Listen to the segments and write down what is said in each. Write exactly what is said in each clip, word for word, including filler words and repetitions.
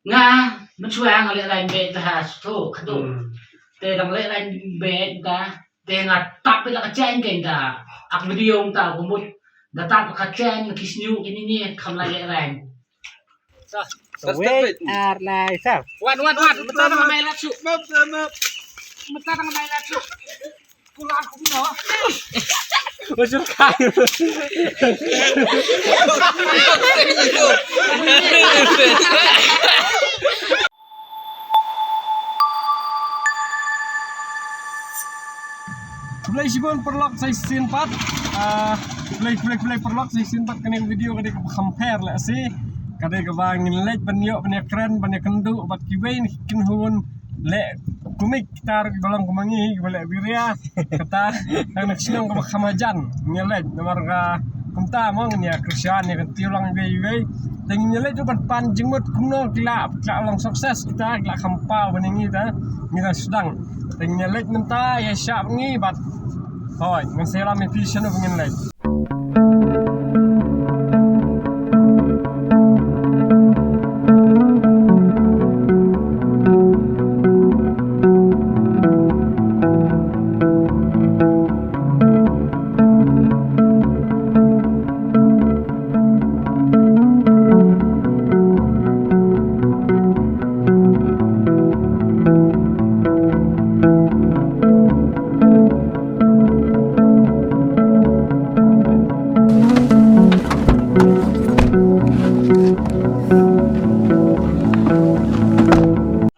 Nga, mynshwa nga leh line bad ha stu, khatu. Hmm. Te dang leh line bad ta, te nga tap ila ka chain keng ta. Ak video ta, kumut. Da tap ka chain, ki sniu, kini ni, kham la leh line. Wait, ar lai, sir. Wan, wan, wan. Mynta dang mai lak suk. Mynta dang mai lak suk. Pulang aku ni, oh. Masuk kayu. Khublei shibun paralok sa shisien pat. Ah, khublei, khublei, khublei paralok sa shisien pat, kane ka video ka dei kaba kham pher lehse. Ka dei kaba ngin leit ban ïoh, ban ïakren, ban ïakynduh bad kiwei na ki kynhun leh kumne kita ruh kiba long kumba ngi, kiba leh biria. Kata, tang na ka shnong kaba kham hajan ngin leit, namar ka kumta mo ngin ïa kyrshan, ïa kyntiew lang iwei iwei. Te ngin ïa leit ruh ban pan jingmut kumno ki la, ki la long success kita, ki la kham paw ban ïa ngi ta, ngi dang sdang. Te ngin ïa leit mynta, ïa shah ngi bad. Hooid, ngan sa ïalam ïa phi shano ba ngin leit.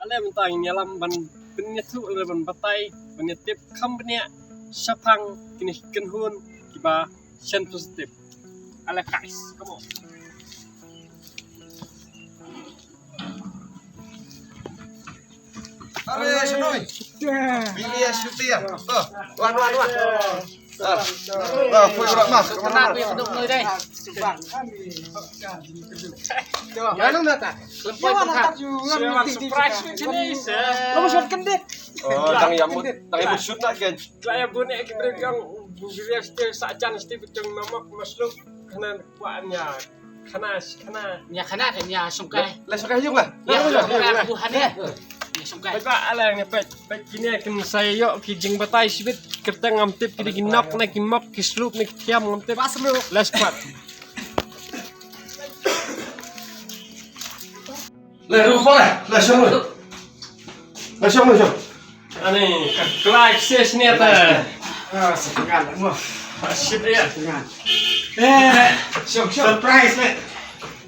Ale mynta ngin ïalam ban pynïathuh, ban batai, ban ïatip kham bniah shaphang kine ki kynhun kiba shen positive. Ale guys, come on. Are, shnoi. Bilia shutia. To, wan, wan, wan. Ah, ah, pui urat mas. Kena pui beduk noi deh. Mana nata? Lempoi pengkhat. Surprise ni sini. Lo shoot kendit. Oh, tang ïa mut, tang ïa mut shoot na ken. Klaya bune ki brek yang bu gria stil sa jan stil beteng mamak masluk. Kana kuat nya. Khana, khana. Nya khana te nya sungkai. La sungkai yung la. Nya sungkai aku hane. Nya sungkai. Baik ba ala nya pek. Pek kini kin saya yok ki jingbatai sibit, kyrteng ngam tip, ki di ki nok ne ki mok, ki slup ne ki thiam ngam tip. Ba slup. La squad. La rupa la. La shong la. La shong la shong. Ani ka klai ses ni ata. Ah, setengah lah mo. Shit ya. Setengah. Eh, shong shong. Surprise ni.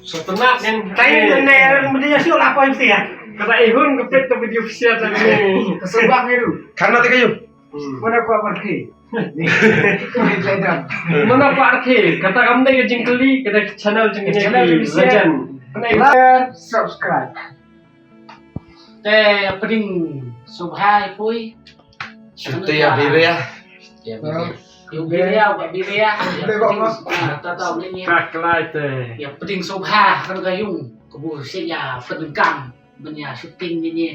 Setengah ni. Tadi ni ni mesti sio lapor mesti ya. Kata Ihun kepit tu video siat tadi. Kesumbang ni tu. Karena tiga yuk. Hmm. Mana kuat pergi? Mana kuat pergi? Kata kamu deh jingkeli, kata channel jingkeli. Channel jingkeli. Legend. Like, subscribe. Te pdeng sngewbha ïa phi. Shuti ïa Biria. Ïa Biria, ïa Biria. Ïa pdeng, ah, ta ta ni. Ka klai te. Ïa pdeng sngewbha kan ka yung. Ka bu sngewbha pdeng kam. Ban ïa shooting ni ni.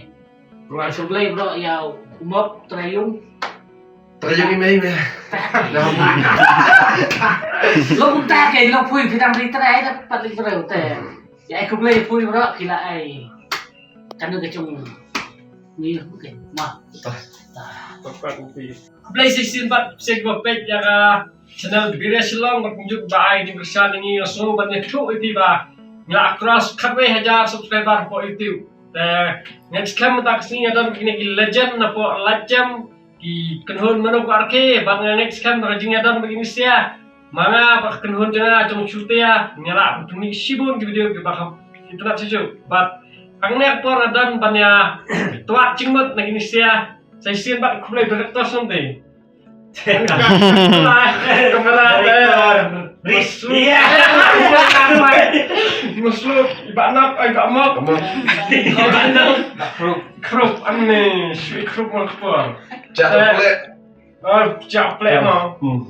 Ruh sngewbha bro ïa u Mop Trai Yung. Trai Yung i mei mei. Lo kumta ke lo phi phi dang ri trai da pat ri trai te. Ïa ai khublei phi bro ki la ai. Kane ka jong ni ke ma. Khublei shisien bad shisien ba peit ïa ka channel Biria Shillong, bad kumjuh ba ai ding kyrshan ïa ngi, nga sngew ban ïathuh ïa phi ba ngi la cross khatwei hajar subscriber hapoh YouTube. Te ngeit skhem mynta ka sngi nga don kine ki legend napoh Laitjem, ki kynhun Mano Ko Arkhe, bad nga ngeit skhem da ka jingïadon bad kine sia. Ma nga bad ka kynhun jong nga jong Shutia, ngi la pynmih shibun ki video kiba kham itynnad shisha. Bad hangne ka por nga don ban ïa twad jingmut na kine sia. Sa shisien bad khublei director Sumti. Kamera, kamera, eh. Musluk. Musluk, i Bah Nok, i Bah Mok. Krup, krup, ane, shui krup mon kpor. Cak plek. Oh, cak plek, no. Hmm.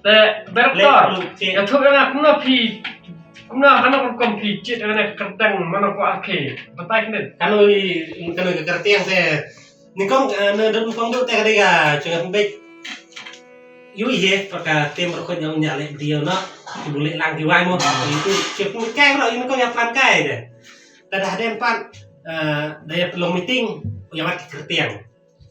Te, director. Ïathuh ïa nga kumno phi, kumno, kano ka rukom phi jied ïa kane ka kyrteng Mano Ko Arkhe. Batai khyndiat. Kano i, kano ka kyrteng te. Nyngkong, eh, na dang nyngkong duh te ka dei ka jingïapynbeit. Ïohi ïa ka team ruh ka jong ngi leh video noh. Ki bun leh lang ki wai mo. Itu ki pynkai ruh nyngkong ïa plan kai de. Te da hadien pat, eh, da ïa pynlong meeting, ïa wat ki kyrtiang.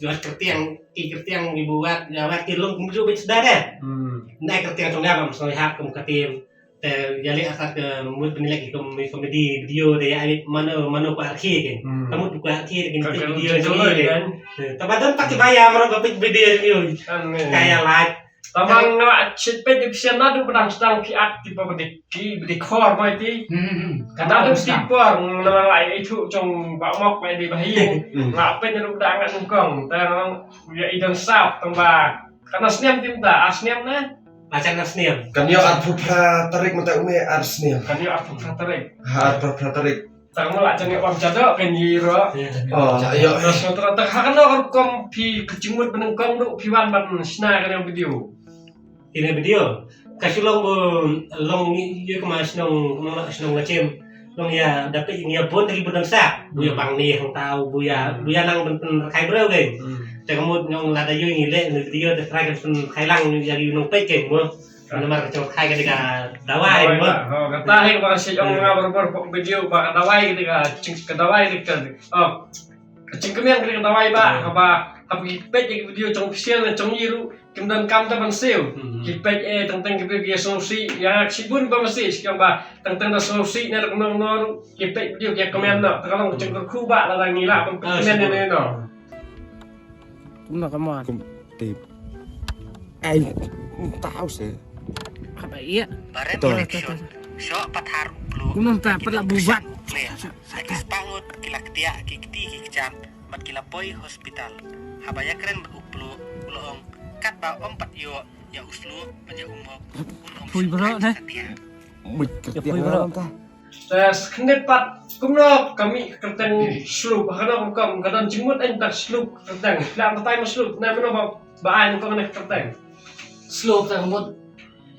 Ïa wat kyrtiang, ki kyrtiang, ki buat, ïa wat ki long kumjuh bit sdang deh. Hmm. Nai kyrtiang tong ïa bam soi hap kum katim. Te ïa leh asat ka mut pynleh ki kom-, komedi video te ïa ai mano, mano ko arki ke. Hmm. Ka mut ko arki ke. Ka video video ke. Te ba don pat ki ba ïa mano ko video. Ka ïa like. Tang ba nga la shit peit di pisian naduh ba dang sdang ki at ki ba bdi, ki bdi khor mai ti. Hmm, hmm, hmm. Ka naduh ki por nga la ithuh jong ba mok mai di ba hi. Hmm. Nga peit naduh ba dang ngat nyngkong. Tang ïa i dang sap tang ba. Ka na snem tim ta, ar snem na? Macam na snem. Kan ïa arphew phra tarik mynta une ar snem. Kan ïa arphew phra tarik. Ha, arphew phra tarik. Tang ma la jang ïa wan jadok kan ïa ro. Oh, ïa. Terus nonton tang ha kano rukom phi ka jingmut ba nyngkong ruh phi wan ban shna kane video. Kane video. Ka shu long bu long ïa kama shnong, kama shnong Lachim. Long ïa da peit ïa bun da ki bun dang sah. Bu ïa pang ni hangtau, bu ïa, bu ïa nang ban pynrkhai briew ke. Te ka mut nong lada ïa ngi leh ni video te trai kan pynrkhai lang ïa ki nong peit ke mo. Namar ka jong khai ka dei ka dawai mo. Ha, kata hi ba ka shu ong nga barabor video ba ka dawai ka dei ka jing ka dawai ka dei ka. Oh. Ka jingkmen ka dei ka dawai ba, haba, haba ki peit ïa ki video jong official ne jong ngi ruh, kim donkam te ban siew. Ki peit eh teng teng ki video ki sngewsih, ïa nga ka shibun ba ma sih, shi kam ba teng teng da sngewsih ne da kano kano ruh, ki peit video ki kmen noh, te ka long ka jingkyrkhu ba lada ngi lah ban peit kmen ne ne noh. Kumno ka mon? Kum tip. Ai, tau se. Haba ïa. Barem election. Shoh pathar u pluk. Kumno ta pat la bubat. Ki spah ngut ki la ktiah ki kti ki kjat bad ki la poi hospital. Haba ïakren bad u pluk u la ong katba ym pat ïoh ïa u sluk bad ïa u mok. Phui bro ne. Mut ktiah bro. Te skhnit pat kumno ka mih ka kyrteng Slup, ha kano ka kam ka don jingmut ain ta Slup ka kyrteng. Phi la batai ma Slup, na mano ba, ba ai nyngkong ne ka kyrteng. Slup ta ka mut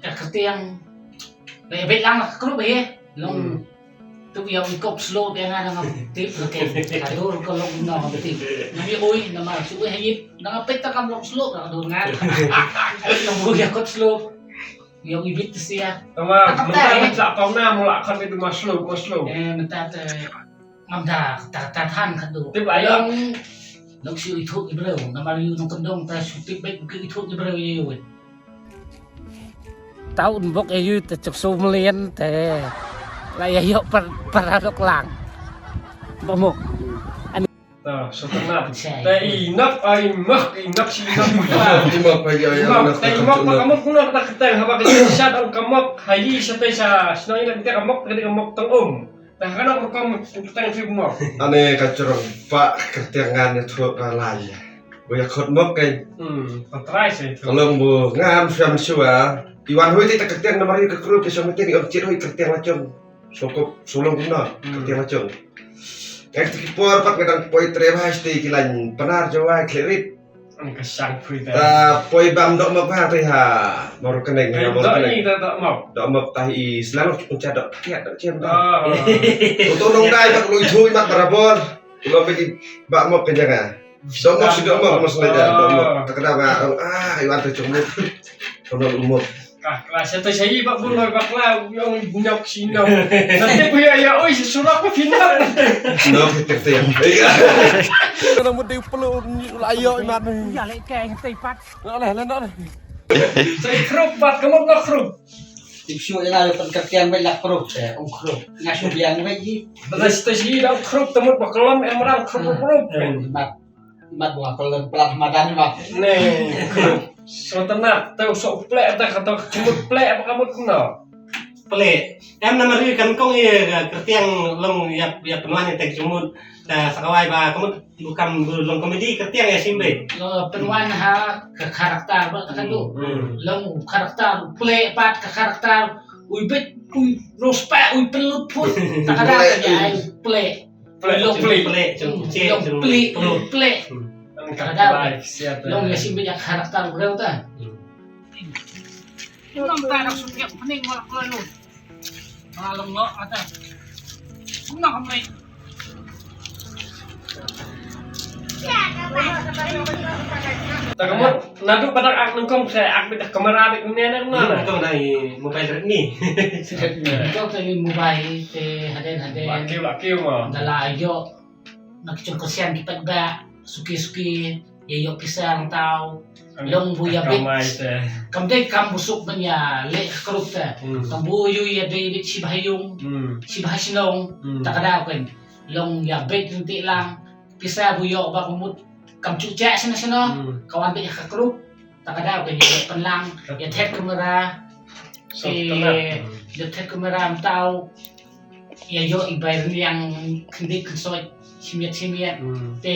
ka kyrteng. Ba ïa beit lang ka group ïa. Long tu ïa u kop Slup ïa nga na ngam tip ka ke. Ka dur ka long na ngam tip. Na mi ui na ma shu ui ha ïit na ngam peit ta kam long Slup na ka dur nga. Long ui ïa kop Slup. Ïa u ibit te sia. Tama mynta te sa pam na mula khat itu ma Slup, ma Slup. Eh, mynta te ngam da ta ta than khat tu. Tip ayo. Long shu ithuh i breu, namar yu nong kendong ta shu tip bek ke ithuh i breu ïa yu. Tau un bok ïa yu te chuk su mlien te. La ïa yok par par dok lang. Bok mok. To, sutengah. Te i nok, ai mok, i nok si nok. I mok, ai, ai, ai, nok, te i mok, pa ka mok, nok, nak, te, haba ka shat, ang ka mok, hai, sa te, sa, shnong i nak, te ka mok, te ka mok, tang um. Te ka nok, ka mok, te ka mok. Ane ka chorong, pa, ka tiang ngan, ya, thok, ka lai, ya. Bu ya khot mok, kai. Hmm, patrai, sa, itu. Ka long bu, ngam, siam, sua. Iwan hui, te, te, ka tiang, namar, ka kru, ke, sa, mete, ni, om, chit, hui, ka tiang, la, chong. Sokop, solong kumno, hmm, ka tiang la chong. Ngai kti ki por pat nga dang poi trei bha shatei ki lain Pnar Jowai Khliehriat. Ang ka shang phui ta. Ta poi bam Dohmok bha te ha. Mawryngkneng ha Mawryngkneng. Dohmok ta i slalom ki puncha dok kiat dok chem ta. Oh. Uto nong dai pat lui thui mat barabor. Ulo pe ki ba mok ke janga. Dohmok si Dohmok mas ngai da Dohmok. Ta ka da ba ah i wan te chong mok. Kono umok. Ka klase te shayi bak bun bak la yong nyok sino. Nanti ku ya ya oi surok ku fina. No te te. Kana mut dei pelu la yo imat. Ya le ke te pat. No le le no le. Sai krup pat kamu no krup. Tipsu ila yo pen kertian bai la krup te ong krup. Nga su biang bai ji. Bada sita shayi da krup temut bak kelam emrang krup krup. Mat. Mat bua ko lem pelat madan mat. Ne. So tenat te so plek te kata kemut plek apa kamut no. Plek. Em namar ri kan kong ye kertiang long ya ya penuan te kemut. Ta sakawai ba kemut bukan long komedi kertiang ya simbe. Lo penuan ha ke karakter ba ta kan tu. Hmm. Long karakter plek pat ke karakter. Ui bet ui rospa ui pelut put. Ta kada ya plek. Plek, long plek, plek, long plek, long plek. Long ya sih banyak karakter bro ta. Long ta nak sudah pening malah keluar lu. Malah long lo kata. Long plek. Ta ka mut naduh ba dang ak nyngkong sa ak beit da kamera beit mynne na kumno na. Nyngkong na i mobile Redmi. Nyngkong te i mobile te hadien hadien. La kiew la kiew ma. Da la ïoh na ki jong kyrshan ki paidbah suki suki ïa ïoh pisa hangtau. Long bu ïa beit. Kam dei kam bu suk ban ïa leh ka group te. Kam bu ïoh ïa dei beit shi bha ïung shi bha shnong. Ta ka daw kan long ïa beit ryntih lang. Pisa bu ïoh ba ka mut kam shu jah shano shano. Ka wan beit ha ka group. Ta ka daw kan ïa pynlang ïa thet kamera. Te ïa thet kamera hangtau. Ïa ïoh i bai rynïeng khyndiat khynsoit shimiat shimiat. Te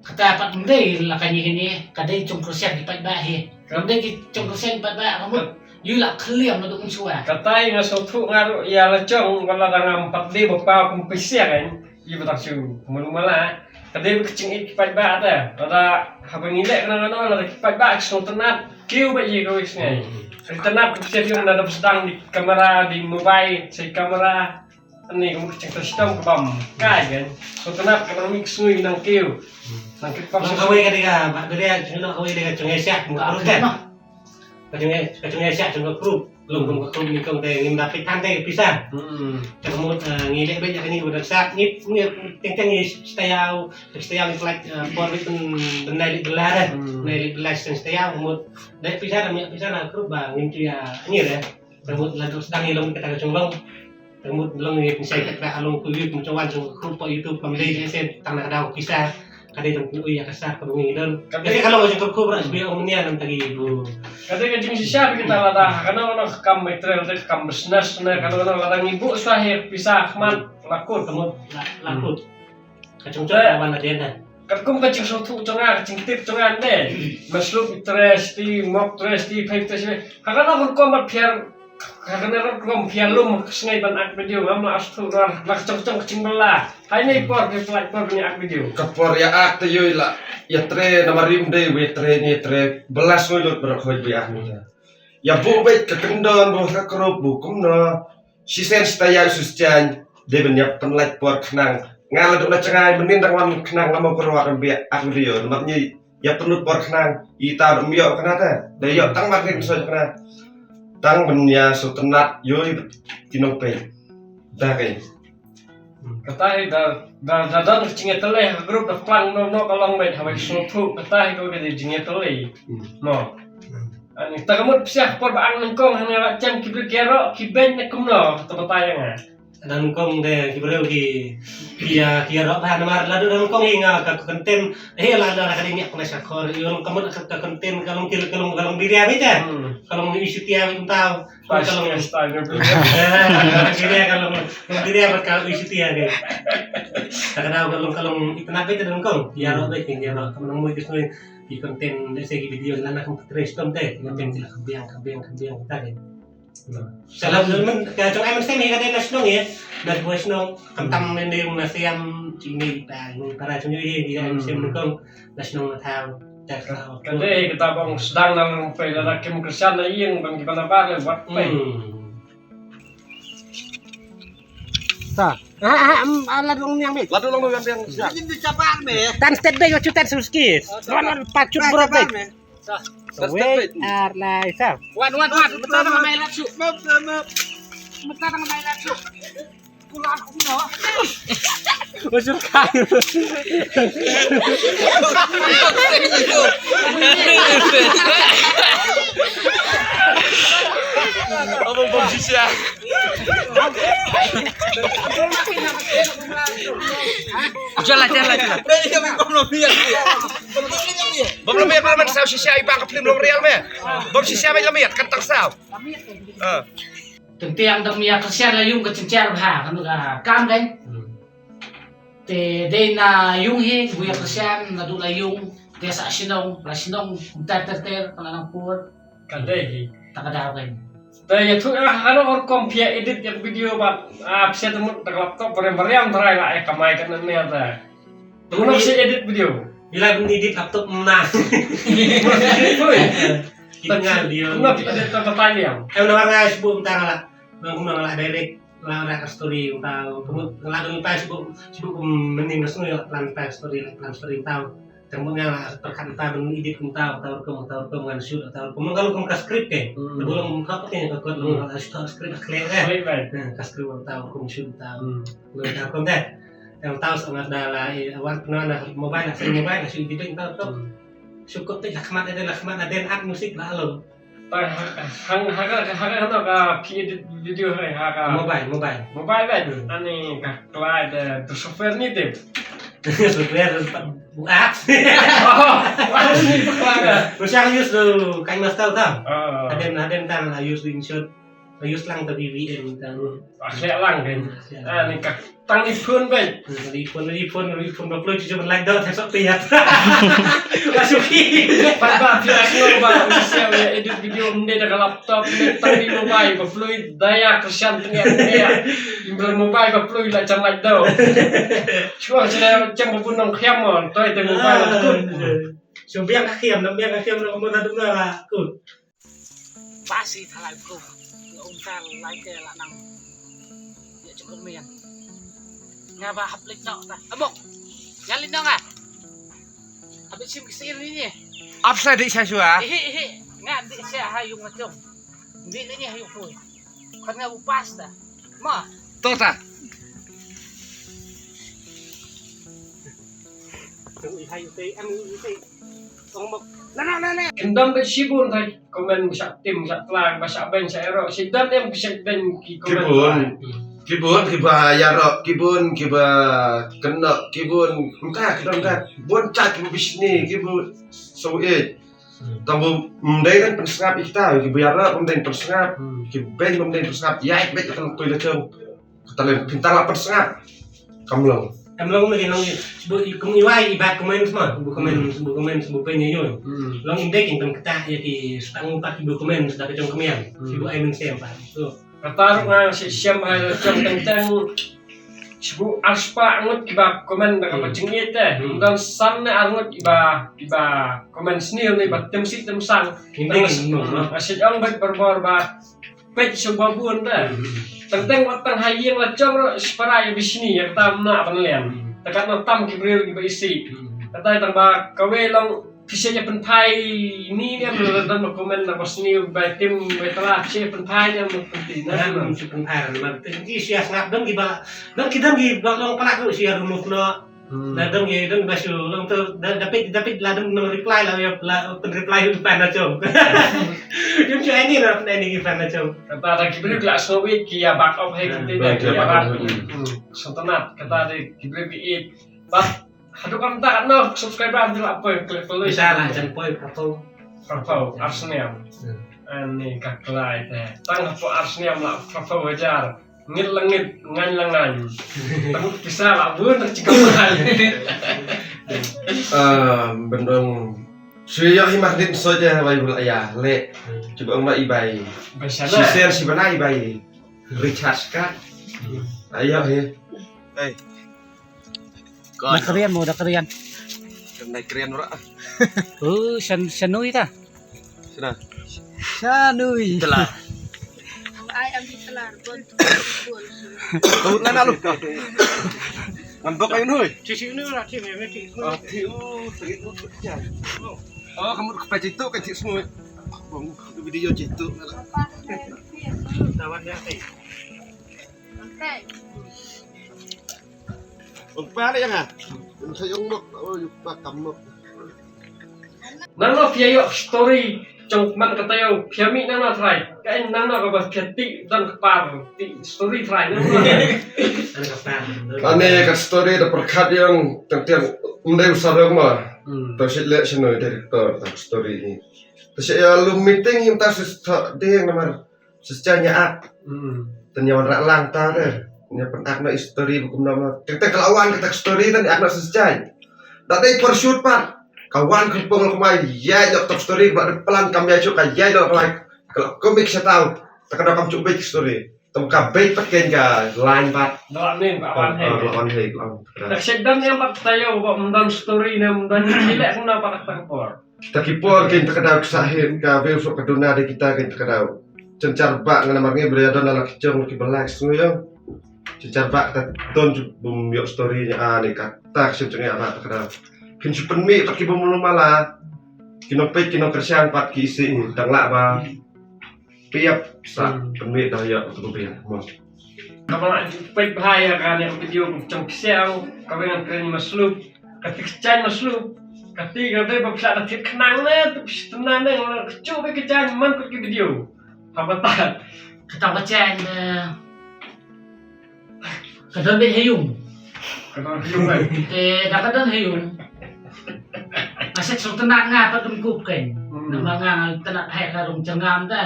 kata pat ym dei la kane kane ka dei jong kyrshan ki paidbah hi. Ym dei ki jong kyrshan ki paidbah ka mut. Ïa la khliam la duk mynshuwa. Kata i nga sngewthuh nga ruh ïa la jong ba la dang ngam pat dei ba paw kum pisa kan. Ïa ba tang shu malu mala. Ka dei ba ka jingïeit ki paidbah te. Lada haba ngi leh kano kano lada ki paidbah ki sngewtynnat. Kiew ba ïa kawei sngi. Ka tynnat ka pisa ïa na da sdang di kamera di mobile sa kamera. Ani ka mut ka jingthoh shitom ka bam. Kai kan. Sngewtynnat ka nang mih ka sngi nang kiew. Nang kit pam. Kawei ka dei ka ba dei ka jingno kawei dei ka jingïasyah. Ka jong ka jong ka jong ka group long kum ka group ni kong te ngim da peit than te pisa. Te ka mut ngi leh beit ïa kane ka dak sat ngi ngi teng teng ngi stayau stayau ngi pynlait por beit beit nai leit bela de nai leit bela stayau ka mut da pisa da ngi pisa na group ba ngim tu ïa ngi de. Ka mut la dok sdang ngi long kata ka jong long. Ka mut long ngi pynshai kata ka long ku yu kum jong wan jong group YouTube kam dei sen tang na ka daw pisa. Ka dei tang pynui ïa ka sar ka bngi don. Ka dei ka long ka jingkyrkhu ba sbi ong mnia nam tagi bu. Ka dei ka jingshisha ba kita lada ha kano kano ka kam maitre lada ka kam business ne kano kano lada ngi buh shuwa hi pisa khmat lakut. Ka mut la- lakut. Ka jong jong ka wan la dien na. Katkum ka jingsngewthuh jong nga ka jingtip jong nga ne. Masluk i tre sti mok tre sti phai tre sti. Ha kano ka rukom ba phiar Ha kane ruh kum phi ïa lum ka sngi ban ak video ngam lah shuh nar la ka chong chong ka ching bala. Hai ni por phi pynlait por ban ïa ak video. Ka por ïa ak te ïoh la ïa tre namar rim dei wei tre ni tre bala sngui lut baroh khoi bi ak ni. Ïa bu beit ka kyndon bu ha krop bu kumno. Shisien sta ïa sus jan dei ban ïa pynlait por khnang. Nga la dok la chyngai mynnin dang wan khnang ngam ko ruat ban bi ak video namar ni. Ïa pynlut por khnang i ta dum ïoh khnang ta da ïoh tang mar kin soi khnang tang ban ïa shu tynat ïoh i ki nongpeit da kai. Kata hi da da da da jingïatylli ha group da plang no no ka long beit ha bai sngewthuh kata hi ko ka jingïatylli. No. Ani ta ka mut psiah por ba ang nyngkong hangne la jem ki briew ki ïaroh ki beiñ ne kumno kata batai ïa nga. Dang kong de ki briew ki ki ïa ki ïaroh bha namar la dang kong i nga ka content he la la ka ding ïa kena sakor i long ka mut ka content ka long kil ka long ka long biria bita ka long i shutia bita ka long biria ka long biria bad ka i shutia ke. Ta ka dau ka long ka long i tena bita dang kong ïaroh bita ïaroh ka long mui ki snui ki content de se ki video la na kong tres tom te content la ka biang ka biang ka biang ta ke. Salam dul men ka jong ai men sem hi ka dei na shnong ïa. Na shnong shnong kam tam men dei na sem jingmei pa ni para jong ïa di ai men sem nukong na shnong na thaw. Ka dei kata bang sdang na long pei la kim Kristan na ïing bang ki bana bar le wat pei. Ta. Ah ah la dong yang bit. La dong yang yang. Ini di cabar me. Tan step dei wa chutan suski. Wan wan pa chut bro dei. Wait, ar lai sar. Wan wan wan, mata dang mai lak su. Mata dang mai lak su. Kular kumno. Usur kai. Apa bom sisa? Jalan jalan jalan. Bom lamiat, bom lamiat, bom lamiat, saw shisha i bang ka film long real me. Bom shisha bang lamiat, kan tak saw. Ah. Tentiang dam ïa Kristan la yung ka chenchar bha, kan ka kam kan. Te dei na yung hi, bu ïa Kristan, na du la yung, te sa shinong, la shinong, ter ter ter, kan nang pur. Kan dei hi. Tak ada kan. Te ïa thu ah, ano or kom pia edit ïa video ba, ah, pia temut tak laptop, ber meriam terai la, eh, kamai kan ne ta. Tengok si edit video. Bila bin edit laptop na. Oi. Kita video. Tengok kita edit tata tanya. Eh, udah warna sibuk bentar lah. Nang nang lah direct lah ada story entah. Tengok lah dulu pas sibuk sibuk mending resmi lah plan pas story lah plan story tahu. Tang ba nga la pyrkhat mynta ban edit kumta, uta rukom, uta rukom ngan shoot, uta rukom. Nga rukom ka script ke. Hmm. Te ba long ka pat ke ka kot long Hmm. la shoot script khlem ke. Khlem, eh. Hmm, ka script uta rukom shoot uta. Hmm. Long uta rukom te. Tang uta sa nga da la, eh, wan pynwan na mobile, na sa mobile, na shoot edit uta rukom. Hmm. Shoot kot te la khmat ade, la khmat ade, add music la long. Tang ha, ha, ha, ha, ha, ha, ka phi edit video ha, ha, ka Mobile, mobile. Mobile, eh? Hmm. Ani ka klai de, de software ni te. Software, bu apps. Oh, bu apps ni bu klai de. Terus yang use tu, KineMaster tau. Oh. Hadien, hadien tang la use tu InShot. La use lang tu B V M tang. Ah, khleh lang kan. Khleh lang. Ah, ni ka tang ni phone bad. Hmm, ni phone, ni phone, ni phone ba ploh cucu ban like dot, headshot tu ya. Ka suki. Pat ba phi la sngew ba phi sngewbha edit video mynta da ka laptop, mynta tang ni mobile ba ploh daya kyrshan tengek tengek. Imbrol mobile ba ploh la jan like dot. Shuwa sila chem ba bun nongkhiam mo, toi te mobile ba kut. Shu biang ka khiam, nam biang ka khiam, nam mo da dum la kut. Ba shi thalai ko. Nga ong ka lai te la nang. Ya jingkyrmen. Nga ba hap leit noh ta. Amok. Nga leit noh nga. Hap leit shim ki sir ni ni. Ap sa dik sa shuwa. Ehe, ehe. Nga dik sa ha yung nga jong. Dik ni ni ha yung pui. Kan nga bu pas ta. Ma. To ta. Ui, hai, ui, ui, ui. Ong mok. Na, na, na, na. Kin don ba shibun thai comment ba shah tim, shah tlang, ba shah beiñ, shah ïaroh. Shi don em ki shah beiñ ki comment. Kibun. Kibun kiba ïaroh, kibun kiba kynnoh, kibun. Mynta ki don ka. Bun cha kiba bishni, kiba so eh. Hmm. Tang ba ym dei ban pynsngap ïa kita, kiba ïaroh ym dei ban pynsngap, Hmm. kiba beiñ ym dei ban pynsngap, ïaid beit ïa ka lynti la jong. Ka talent pyntar la pynsngap. Kam long. Kam long lagi nong bu kum i wai i bad comments ma, bu comments, bu comments, bu pynïaid. Hmm. Long im dei kin pynkata ïa ki stang pat ki bu comments da ka jong kmiang. Hmm. Ki bu ai mynsiem pat. So. Kata ruh nga shisha ba la jong teng teng. Shu arspah ngut kiba comment da kaba Hmm. jingit eh. Hmm. Dan san ne ar ngut kiba, kiba comment sniew ne ba tim sih tim sang. Im dei kin nong, no? Asyik ong bad berbor ba peit shu ba bun da. Hmm. Teng teng wat tang ha ïing la jong ruh shipara ïa bishni ïa kata mna ban lian. Hmm. Te katno tam ki briew kiba isih. Hmm. Kata tang ba kawei long phi shu ïa pynphai ni ne em la don ba comment na ba sniew ba tim ba tla phi shu ïa pynphai ne em pynti na. Na, em shu pynphai na ma te ki shu ïa sngap don kiba don ki don kiba long palat ruh shu ïa remove noh. Hmm. Da dang ye dang ba shu long tu da da peit da peit la dang nang reply la ya la open reply hu fan na chong. Yung chu ai ni na pynai ni ki fan na chong. Kata da ki briew la so wi ki ya back up hai ki te da ki ya back. Hmm. Santanat kata da ki briew ki it. Ba hadu kam ta no subscriber tu la poi klik klik. Bisa la jan poi photo. Photo Arsenal. Hmm. Ani ka klai te. Tang hapoh Arsenal la photo hajar. Ngit la ngit, ngain la ngain. Tang pisa la bun tang chikam mahal. Ah, bendong. Shu ïoh hi mah dit soi je bai bula ya le. Cuba ong ba i bai. Bai sana. Si share si bana i bai. Recharge card. Ayo hi. Hey. Da kren mo, da kren. Kan da kren ora. Oh, shan shanui ta. Sana. Shanui. Telah. Ai am di telah. Kau nak lalu. Ngambok ayo nui. Sisi ni lah tim ya mesti. Oh, tim. Oh, kamu ke pacitu kan tim semua. Bang, video citu. Tawan dia. Ong pa le yang ah. Ong sa yong mok. Oh, yuk pa kam mok. Nang no phi ïoh story jong man kata ïoh phi mih nang no trai. Ka en nang no ka ba phi ti dang kpar ti story trai nang no. Ane ka story da pyrkhat ïong tang tiang mdei usarong ma. Hmm. Tang sit le sino director tang story ni. Tang sit ïa lu meeting ïong tang sit ding namar Shisha ïa ak. Hmm. Tang ïa wan rah lang ta de. Ïa pyn-ak noh i story ba kumno noh. Kata ka la wan kata ka story tang ïa ak noh shisha. Da dei por shoot pat. Ka wan ka pong la kumai ïa ïa ka story ba de plan kam ïa shoot ka ïa ïa ka lai. Ka la komik sha tau. Ta ka da kam chu beit story. Tang ka beit pat ken ka line pat. Da wan ne ba wan he. Ah, la wan he, la wan. Ta shet dan ïa pat ta ïa ba mdan story ne mdan ki leh kumno pat ta ka por. Kita ki por kein ta ka daw ki sahin ka view sok ka duna de kita kein ta ka daw. Chen char ba nga namar ngi bria don la ki jong ki ba like sngu yo. Chen char ba ta don ju bum yok story nya a ni ka ta chen chang ya ba ta ka daw. Phin shu pynmih pat ki bym lum mala. Ki nongpeit ki nongkyrshan pat ki isih hi tang lah ba phi ïap sa pynmih da ïa utu u biang mo. Kaba lah ju peit bha ïa kane ka video ka jong ka siang kaba ngan kren ma slup. Kati ka jaiñ ma slup. Kati ka dei ba phi lah da thied khnang ne tu phi tynna ne la ka ju ba ka jaiñ man ka ki video. Haba ta. Kata ka jaiñ ne. Ka don beit ha ïung. Ka don ha ïung, eh. Te da ka don ha ïung. Nga shet shu tynat nga pat dum kup kein. Hmm. Namar nga nga tynat hai ka rong jyrngam ta.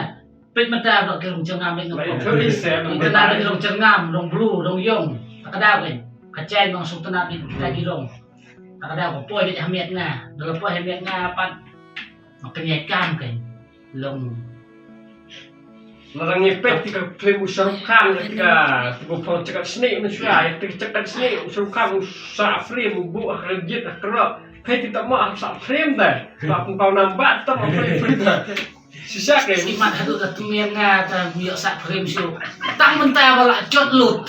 Peit mynta ba ki rong jyrngam beit nga. Ba kup. Ito ri se. Ito na beit rong jyrngam, rong blue, rong ïong. Ta ka daw kein. Ka jaiñ ba nga shu tynat beit kita ki rong. Ta ka daw ka poi beit ha miet nga. Da la poi ha miet nga pat. Nga pynïaid kam kein. Long. Lada ngi peit ïa ka phlim u Shah Rukh Khan ïa ka, ïa ka phong jakat snieh mynshuwa, ïa ka jakat snieh u Shah Rukh Khan u sah frame u buh ha ka jit ha ka rok. Peit ïa ka mo ha sah frame da. Ba pynpaw nam ba tam ha frame frame da. Shisha kein. Imat haduh da tymmen nga ta ngi ïoh sah frame shuh. Tang mynta ba la jot lut.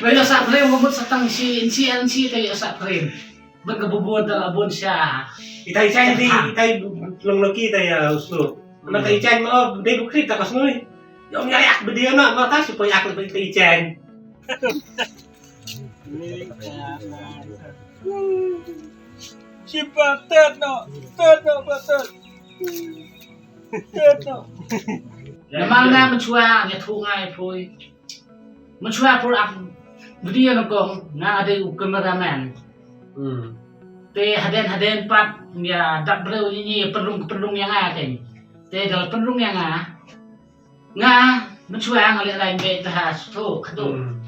Ba ïoh sah frame ba mut sa tang shi inshi inshi ta ïoh sah frame. Ban ka bubun ta la bun sha. Itai chai di, itai long loki ta ïa uslu. Na ka ichai ma dei bukri ta ka snui. Yong ïa yak bidi na ma ta supaya ak lebih ta ichai. Sipa tet no, tet no, tet. Tet no. Namar nga mynshwa nga thu ngai pui. Mynshwa pur ak video na kong nga dei u cameraman. Hmm. Te hadien hadien pat ïa dap briew ïa ngi pynrung pynrung ïa nga kein. Te dal pynrung ïa nga. Nga mynshwa nga leh lain beit ta ha suthu khatu. Hmm.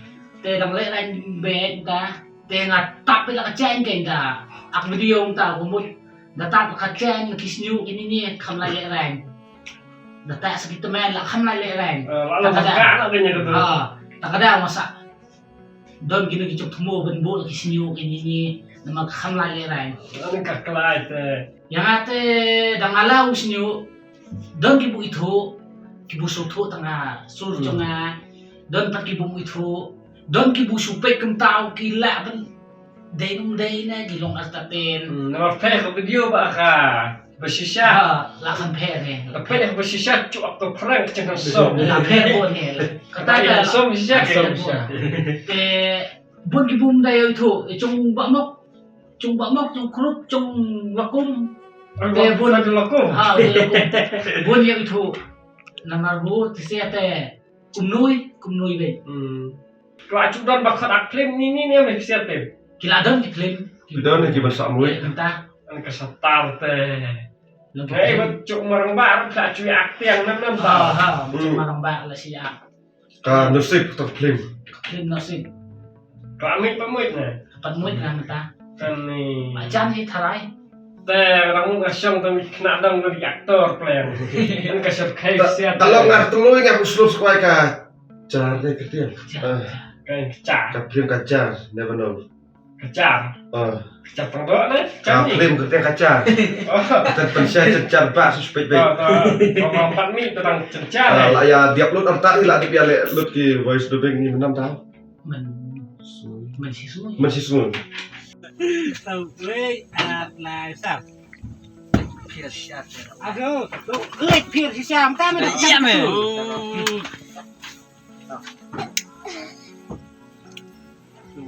Te dang leh lain beit ta. Te nga tap la ka chen kein ta. Ak video ta kumut. Da tap ka chen ki snyu ki ni ni kham lai leh lain. Da ta sa ki tymmen la kham lai leh lain. Eh, la long ka la ka nya ka tu. Ah, ta ka da masa. Don kino ki chok thmo ban bol ki snyu ki ni ni nama kham lai leh lain. La ka klai te. Ïa nga te dang ala u snyu. Don ki bu ithu ki bu su thu tanga sur jong nga. Don pat ki bu ithu. Don ki bu su pek kem tau ki la ban dei num dei na ki long artaten. Hmm, nama pek ko video ba ka. Ba shisha. Ha, la kan pher ne. La pher ba shisha chu ak to prank chang so. La pher bo ne. Kata ka so shisha ke. Te bun ki bum da yo thu, e chung ba mok. Chung ba mok, chung krup, chung lakum. Te bun la lakum. Ha, lakum. Bun yo thu. Namar bu ti se te kumnui, kumnui be. Hmm. Kla chu don ba khat ak phlim ni ni ne me siat te. Ki la don ki phlim. Ki don ki ban sa mui. Enta. An ka satar te. Long ki phlim. Ba chu marang ba ar kla chu ak tiang nam nam ta. Ha, ha, chu marang ba la si ak. Ka nusip to phlim. Phlim nusip. Ka mit pa mit ne. Pa mit ne ta. Kan ni. Ba jan ni tharai. Te rang ngu ka shong te mit kna dang di actor plan. An ka shop khai siat. Dalam ngar tului ngar uslub skwai ka. Jar ne ketian. Jar. Ka jar. Ka phlim ka jar, never know. Ka jar. Ka jar tang do ne? Ka phlim ketian ka jar. Ka tan pensyai jar ba suspek be. Ka pat mi tang jar. La ya diap lut artat la diap ya le lut ki voice dubbing ni menam ta. Men men si sui. Men si sui. Tau play at lai sa. Aduh, tu klik pir si siam ta men. Iya men.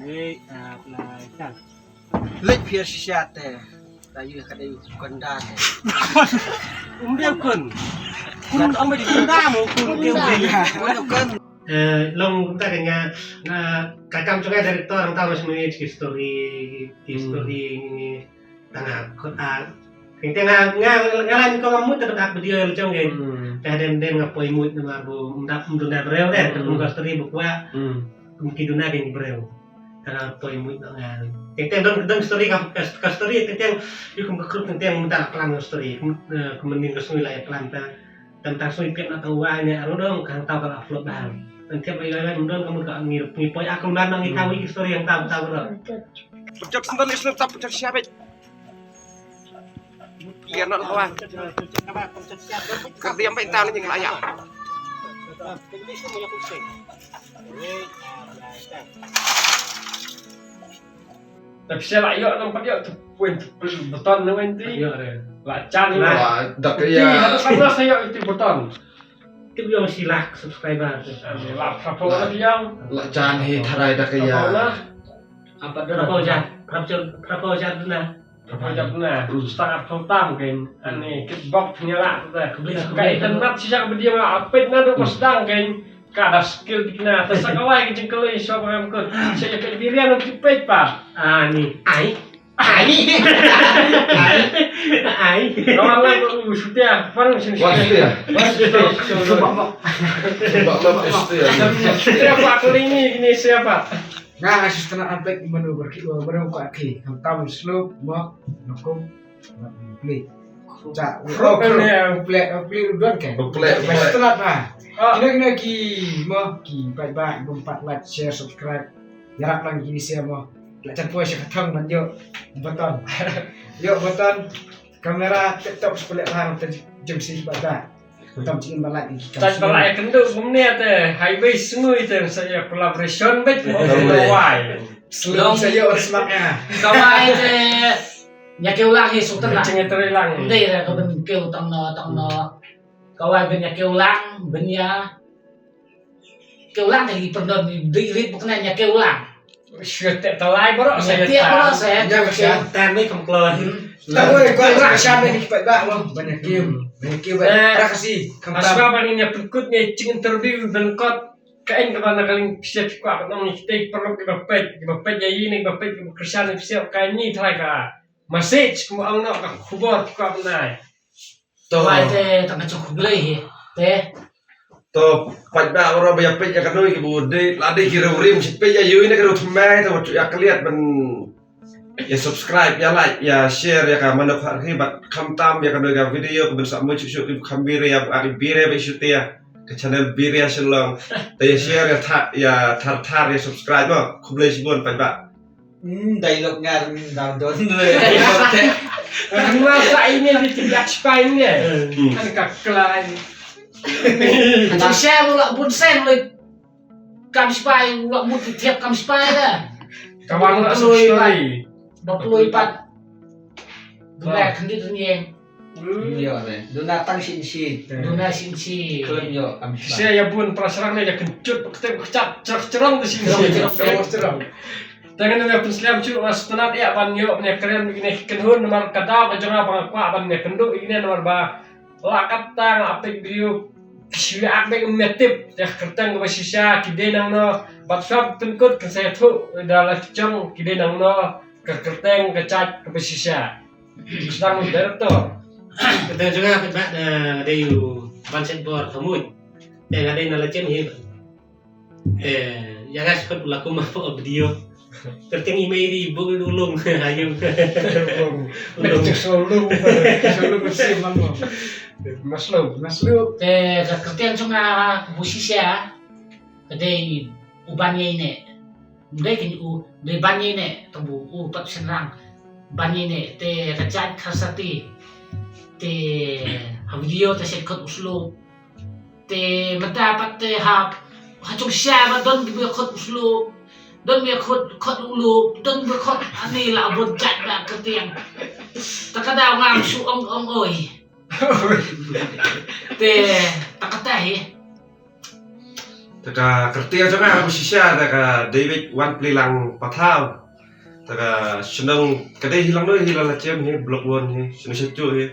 Wei, ah, lai kan. Lek phi shisha te. Ta yu ka dei kon da te. Um dei kon. Kun ong ba di kon da mo kun dei kon. Kon kon. Eh, long ta ka nga, nga ka kam jong nga director ang ta mas mui ki story, ki story ni. Tang nga khut a. Teng teng nga nga nga lan ko ngamut te ak video jong ngi. Te den den nga poi mut na mar bu mdap mduna breu de te pun ka story bu kwa. Kum ki duna ki breu. Tang nga poi mut nga. Teng teng don don story ka ka story teng teng yu kum ka khut teng teng mta plan story. Kum nin ka sui lai plan ta. Tang tang sui pet na tang wa ne aro dong ka tau ka upload dah. Tang tiap lai lai mdon ka mut ka ngi poi ak kum dan ngi tau ki story yang tau tau ro. Pejak sentan ni sentan pejak siapa? Biar nak lawan. Kerja sampai tahu ni kelaya. Tapi sa la ïoh nang pat ïoh tu point tu button na wen ti. Ïoh re. La jan ïoh. Wah, dak ïa. Ti hadu kan sa ïoh tu button. Tip ïoh shi lak subscriber. La phraphew la ïoh. La jan hi tharai dak ïa. Apa dah phraphew jan? Phraphew jan, phraphew jan na. Phraphew jan na. Setengah phraphew tam kan. Ani kit bok nyala tu dah. Ka internet shisha ka video nga apit na duk sdang kan. Ka da skill bikna, ta sa kawai ka jingkylli shuwa ba ngam kut. Sa ïa peit birian ong ki peit pat. Ani. Ai. Ai. Ai. Ai. Kawan lah, u shutia, fan shin shutia. Wan shutia. Wan shutia. Wan shutia. Shutia apa kali ini, ini siapa? Nga nga shutia na ampek menu berki, menu ka ki. Hantam slope mo, nukum. Plik. Cha, u plik, u plik u don kan. U plik, u plik. Bas telat ha. Kino kino ki mo ki bye bye bum pat like share subscribe. Yarap lang ki share mo. La chan poi sha ka thong ban ïoh button. Ïoh button. Kamera tip top split ha ta jong si bye bye. Tam chi ba like ki. Chan ba like kynduh kumne te highway sngui te sa ïa collaboration bet mo. Wai. Long sa ïoh smak ya. Kawai te Nya kiew lang hi sngewthuh lang. Jingïatreilang. Ndei ra ka ban kiew tang no tang no. Ka wai ban nya kiew lang ban nya kiew lang ka li pyndonkam dei rit buk na nya kiew lang. Shu teh talai baroh sa nya teh baroh sa nya kiew. Tam ni kam kloi. Tam ni ko ka shan ni ki pat ba mo ban nya kiew. Ban nya kiew ba. Pra kasi kam tam. Asba ban nya pynkut ni jing interview ban kot. Ka en kaba na ka liang pisa phi kwah ban ong ïa kita ki paralok kiba peit, kiba peit ïa i ne kiba peit kiba kyrshan ïa pisa ka ni trai ka message kumba ong noh ka khubor phi kwah ban ai. To. Wai te tang ka jong khublei hi te. To paidbah baroh ba ïa peit ïa kano kiba dei la dei ki riew rim shi peit ïa i ne ka riew thymmai te wat shu ïa kylliat ban ïa subscribe, ïa like, ïa share ïa ka Manok Kharkhi bad khamtam ïa kano ka video ka ban sa mut shuh shuh ki kham bire ïa ki bire ba shu te ïa ka channel Bire Shillong. Te ïa share ïa thar ïa thar thar ïa subscribe mo. Khublei shibun paidbah. Hmm, dialogue ngar ngar don. Ngar sa ini di tiap spine ne. Kan ka klai. Kan share mula bun sen le. Kam spy, u la mut thiap kam spy da. Ka wan la story. Ba ploi pat. Duna khyndiat dunieng. Ïa re. Duna tang shin shi. Duna shin shi. Khlem ïoh kam spy. Sia ïa bun pra shrang ne ïa kynjut ba ktep ba kchat cherok cherong da shin shi. Cherok cherong. Te ngan ïa pynslem shuh ba sngewtynnat ïa ban ïoh ban ïa kren ïa kine ki kynhun namar ka daw ka jong nga ba nga kwah ban ïa kynduh ïa kine namar ba la katta nga peit video ki shu ïa ak beit ym ïa tip ïa ka kyrteng kaba shisha ki dei nangno bad shuwa pynkut kan sa ïathuh da la ki jong ki dei nangno ka kyrteng ka jait kaba shisha. Sdang u director. Kyrteng jong nga pat ba da dei u Ban Shet Bor Thamuit. Te nga dei na la chen hi. Eh, ïa nga shu khot u la kum ma pho video. Kyrteng i mei ri buk u lung ha ïung. Lung. Lung. Lung. Lung. Lung. Maslung. Maslung. Te ka kyrteng jong nga ba shisha ka dei u Ban Ïaineh. Dei kin u dei Ban Ïaineh tangbu u pat shynrang. Ban Ïaineh te ka jait Kharsati. Te ha video te shet khot u slope. Te mynta pat te ha ha jong sha ba don kiba khot u slope, don kiba khot khot u lope, don kiba khot ani la bun jait ba kyrteng. Ta ka daw ngam shu ong ong oi. Te ta kata hi. Ta ka kyrteng jong nga ba shisha ta ka David Wan Plilang Pathaw. Ta ka shnong ka dei hi lang noi hi la la chem hi block one hi shnong Shachu hi.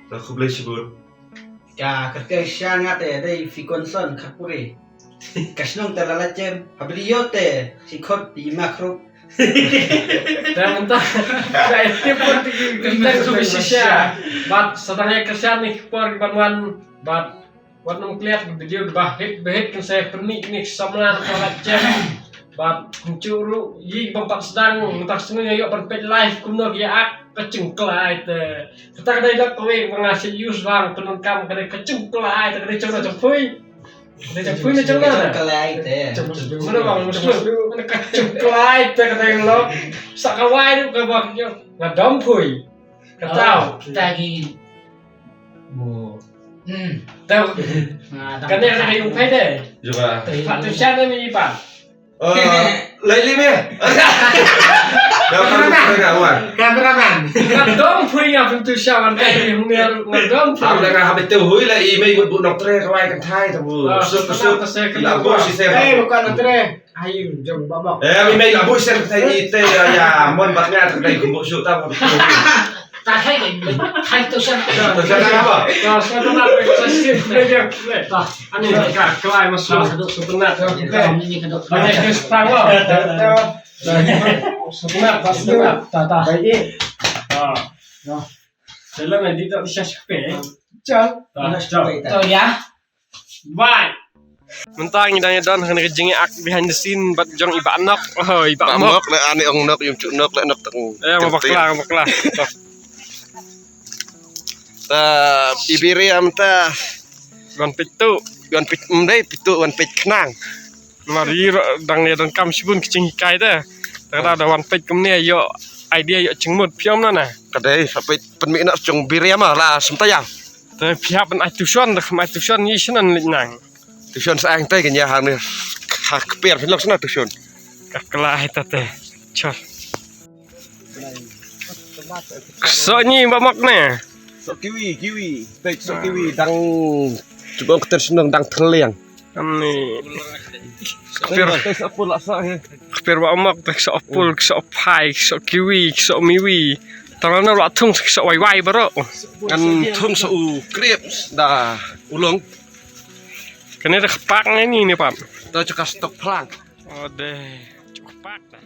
Ta khublei shibun. Ka kyrteng sha nga te dei Fikonson Khapuri. Ka shnong te la la chem. Ha video te shi khot i ma khrup. Te mynta ka tip pun te kyrteng shu shisha. Bad sa dang ïa kyrshan ni ki por ki ban wan bad wat nym kliat ki video ba hit ba hit kan sa pynmih ni samla ka la chem. Bad kumjuh ruh ïa bym pat sdang mynta sngi ïa ban peit live kumno ki ak ka jingklai te. Kata ka dei lok kawei ba nga shu use lang pyndonkam ka dei ka jingklai te ka dei jong na jong phui. Ka dei jong phui na jong na. Jingklai te. Mana bang mesti ka jingklai te ka dei lok. Sa kawai ruh ka ba nga dom phui. Kata. Kita gi. Hmm. Tau. Kan dia kena yung pede. Juga. Pak tu siapa ni Pak? Eh, Laili me. Dah kan Nga wan. Cameraman. Nga dong phi nga pyntu sha wan kai ni hung ner nga dong phi. Am la nga hap tu hui la i mei mut bu nok tre ka wai kan thai ta bu. Suk suk. La bu si se. Eh, bukan nok tre. Ai jong ba mok. Eh, mi mei la bu sen ka thai i te ya ya mon bat nga ta dai kumbu suk ta. Ta thai kai thai tu sha. Tu sha na ba. Ta sha na ba sa si ni dia. Ta ani ka klai ma suk. Suk na. Ani ka stang ba. Sebentar, sebentar. Tah, tah. Baik. Ah. Nah. Dalam ni dia tak bisa sepe. Chal. Tah, chal. Tah ya. Bye. Mynta ngi dang ïa don ha kane ka jingïaid behind the scene bad jong i Bah Nok. Oh, i Bah Mok. Nok le ani ong Nok, ïum chu Nok le Nok tang. Eh, ma bakla, ma bakla. Tah. Ta i biri am ta. Wan peit tu. Wan peit mdei peit tu wan peit khnang. Mar ïa dang ne dang kam shibun ki jinghikai te. Ta ka da wan peit kumne ïoh idea ïoh jingmut phi ong na na. Ka dei sa peit pynmih na jong biri ma la sum ta ïa. Te phi hap ban ai tuition da kham ai tuition ïa shan leit nang. Tuition sa ang te kanya hang ne. Ha kper phi lok sana tuition. Ka kla hai ta te. Chal. Kso ni ba mok ne. Sok kiwi, kiwi. Pek sok kiwi dang chubong keter seneng dang terliang. Ani. Kper. Pek sok pula sok he. Kper ba mok pek sok pul, sok phai, sok kiwi, sok miwi. Tarana la thung sok wai wai baro. Kan thung sok u krip da ulong. Kane da kpak ngai ni ni pam. To chuka stok plang. Ode. Chuka kpak da.